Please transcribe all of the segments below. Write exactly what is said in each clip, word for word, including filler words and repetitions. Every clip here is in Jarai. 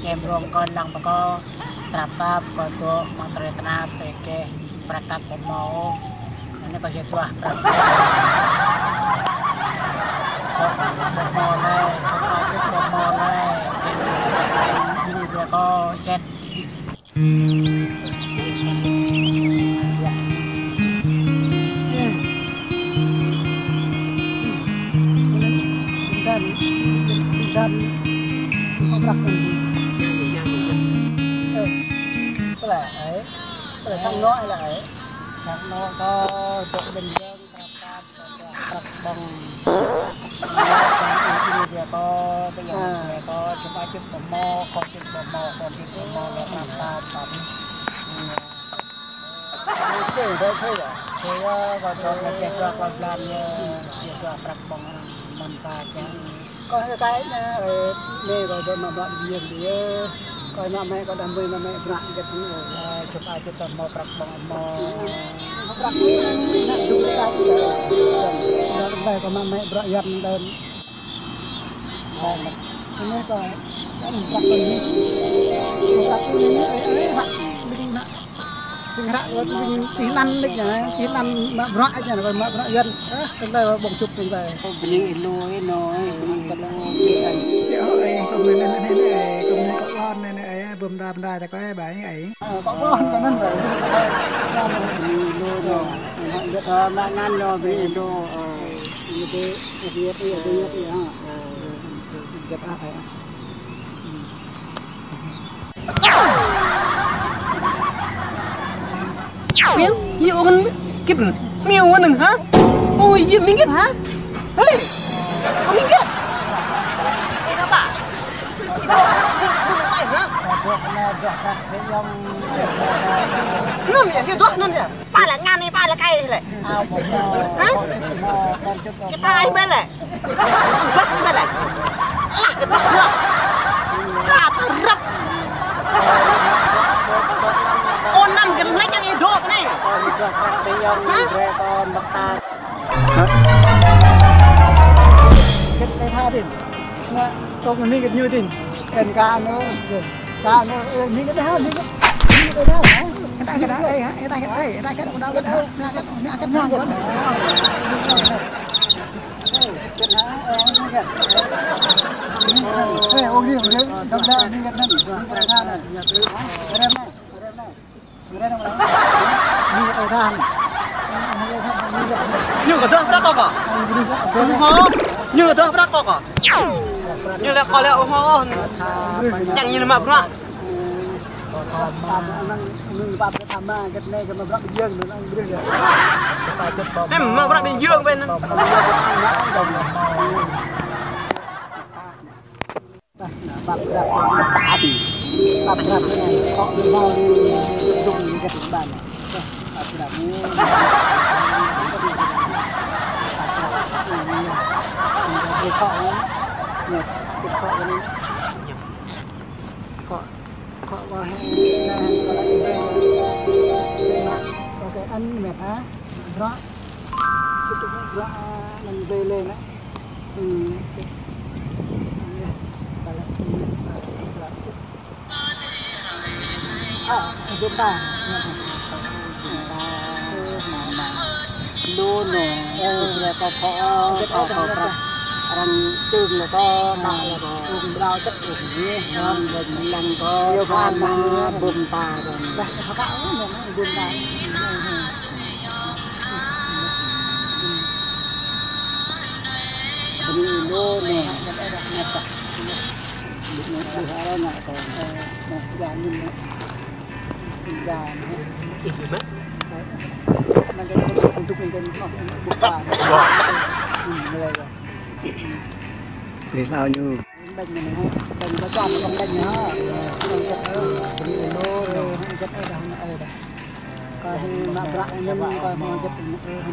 Kem rong kon lăng pơkô, trap tap kơ dŏ mă trơi tơnap tê kê, prăk tap pơmô. Anai kơ yơh duah prăk. Pơmô lĕ, pơmô lĕ, pơmô lĕ. Ini dia kơ jet. Kơ hai cái nè, nè, kơ dŏ mă bruă ƀing yơh. Kơ mă mĕ, kơ đah mơi mă mĕ bruă gĕt nè. Ơ, čŭp ai čŭp tơ mâo prăk ƀơ̆ng mâo. Prăk ƀơ̆ng nă dŭ ta. Kơ mă mĕ bruă yơh nè. Anai kơ, kơ prăk ƀơ̆ng nè. Prăk ƀơ̆ng nè, ơ, ơ, hă, ƀing nă. Ƀing hră kơ ƀing tih anăn lĕ anai, tih anăn mă bruă anai, kơ mă bruă yơh. Ơ, tơlơi ƀơ̆ng čŭp tơlơi. Kơ ƀing ih lu ih nô, ih ƀing ih lu ih. Yơh, ơ, kơ mơi anai, anai, anai, kơ mơi kơ lŏn anai, anai, ơ, bum đa, bum đa, čă kơ ih ƀai, ơ. Ơ, kơ lŏn kơ anăn ƀai. Ƀing ih lu nô. Ơ, mă anăn lu, ƀing ih lu, ơ. Ƀing ih lu, ƀing ih lu, ƀing ih lu, ƀing ih lu, ƀing ih lu, ƀing ih lu. Miu, yua ôn kit, miu ôn hă? Ôi, yua mingit hă? Hei, mingit. Năm ya, dia dua năm ya. Pala ngăn ni, pala kai lĕ. Hă? Kita ai bê lĕ. Băt ni bê lĕ. Lah, kita dua. Kita terap. Ô năm cái lĕ yang idô ni. Hă? Kita tha din. Nă, kông mi gĕt ñu din. Kăn ka anô, ka anô, ơ, mi gĕt ha, mi gĕt, mi gĕt ha, ơ. Kăn ka, kăn ka, ơ, ha, kăn ka, kăn ka, ơ, kăn ka, kăn ka, kăn ka, kăn ka, kăn ka, kăn ka, kăn ka. Ơ, kăn ha, ơ, mi gĕt. Ơ, ô, mi gĕt, đâm ra mi gĕt năn, mi gĕt ha năn. Kăn ka năn, kăn ka năn. Ñu kơ dŏ prăk kơ kơ. Ñu kơ dŏ prăk kơ kơ. Ñu lĕ kơ lĕ ôh. Čang ñu mă bruă. Em mă bruă ƀing yơng ƀing. Kơ, kơ, kơ, ăn mệt hả? Bruă. Kơ tŭk bruă, a, anăn bê lê nă. Ư. Ơ, ta lĕ, ư, ta lĕ, ư. A, ơ, bê ta. Lu nô, ơ, bê ta kơ, kơ, kơ, kơ. Arăng tơm lĕ kơ, kơ, kơ. Ư, brao čĕt, ư, ư. Arăng lăng kơ, kơ, kơ, bum ta, kơ. Dah, kơ, kơ, ư, bum ta. Ih, gimana? Nanti untuk yang buka. Ih, mulai ya. Ih, tahu ñu. Ƀing ñu hă, ƀing ƀing ñu hă. Ƀing ñu hă, ƀing ñu hă. Kơ hĭ mă bruă ñu, kơ mă jĕt ñu, ơ, hă.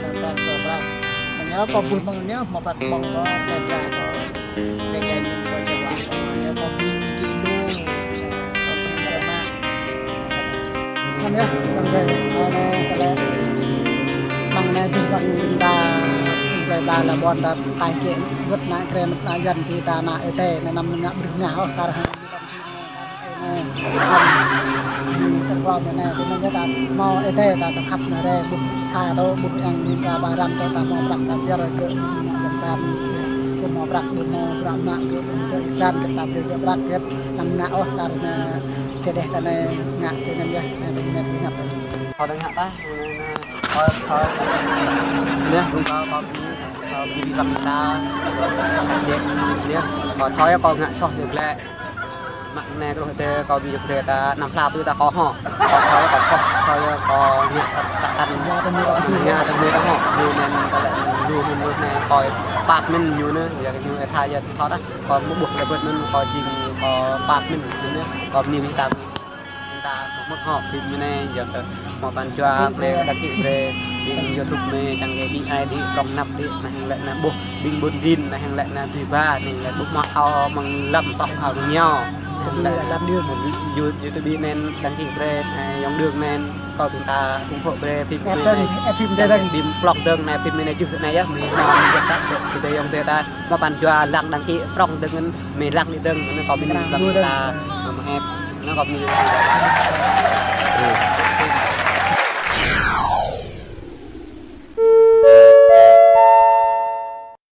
Sampai kơ prăk. Anai kâo ƀuh mơ̆ng anai, hmâo prăk mơ̆ng kâo, kơ prăk kâo. Kơ kơ ñu kâo čơwă kâo. Anai kâo ƀing ƀing kơ lu. Kâo ƀing kơ mă. Anai, mơ̆ng anai, anai, tơlơi. Mơ̆ng anai ƀuh ƀing ta, ƀing ta la ƀôn ta, tai kơ, wơ̆t ană krem, ană Yuan, ƀing ta, ană Ơi Adai, anai năm ngă ƀrưh ngă, ôh, kar hăng. Tơlơi anai, tơlơi anai, tơlơi anai ta hmâo Ơi Adai ta tơkhăp anai rai, ƀuh tha tơ, ƀuh yang ƀing ta ƀa răm tơ ta hmâo prăk ta biar kơ ană ƀôn ta, sum hmâo prăk, ƀu hmâo prăk mă kơ, kơ ih dan kơ ta brơi kơ prăk kơ, năm ngă ôh kar anai kơ đeh ta anai ngă tơlơi anai yơh, anai tơlơi anai tơlơi ngă. Kâo đang ngă ta, anai, anai, kâo, kâo, anai, rung kâo, kâo, kâo, ƀing ta, anai, kâo thâo yơh kâo ngă soh yơh glaĭ. Mă anai truh tơ kâo ƀing yơh glaĭ ta năm hla tui ta kâo hŏ. Kâo thâo kâo soh, thâo yơh kâo ngă ta, ta, ta, ngă ta mơ̆ ta hŏ. Ñu anai ta lĕ ñu anai kâo pap mơ̆n ñu anai, yua kơ ñu ih tha yơh thâo ta. Kâo mơ̆ ƀuh lĕ bơ̆t anŭn kâo jing kâo pap mơ̆n ñu anai. Kâo bơni ƀing ta, ƀing ta mơ̆ hŏ phim ñu anai, yua kơ hmâo pran jua brơi đăng ký brơi ƀing YouTube anai, čang kơ ƀing ai đĭ, prŏng anăp đĭ, anai hăng lĕ anai ƀuh ƀing ƀun rin, anai hăng lĕ anai tui ba, anai lĕ ƀuh mă hao mơ̆ng lăm tŏk hao mơ̆ng ñu. Anai lĕ lăm đưm. You-, YouTube anai đăng ký brơi, anai yŏng đưm anai, kâo ƀing ta ủng hộ brơi phim anai. Ép phim anai dơ̆ng. Phim prŏng dơ̆ng anai, phim anai juh anai yơh, mơ̆ hmâo mơ̆ng ta, kơ tơ yŏng tơ ta. Hmâo pran jua lăng đăng ký prŏng dơ̆ng, mơ̆ lăng đĭ dơ̆ng, anŭn kâo ƀing lăng đĭ ta, mơ̆ ép, anŭn kâo ƀing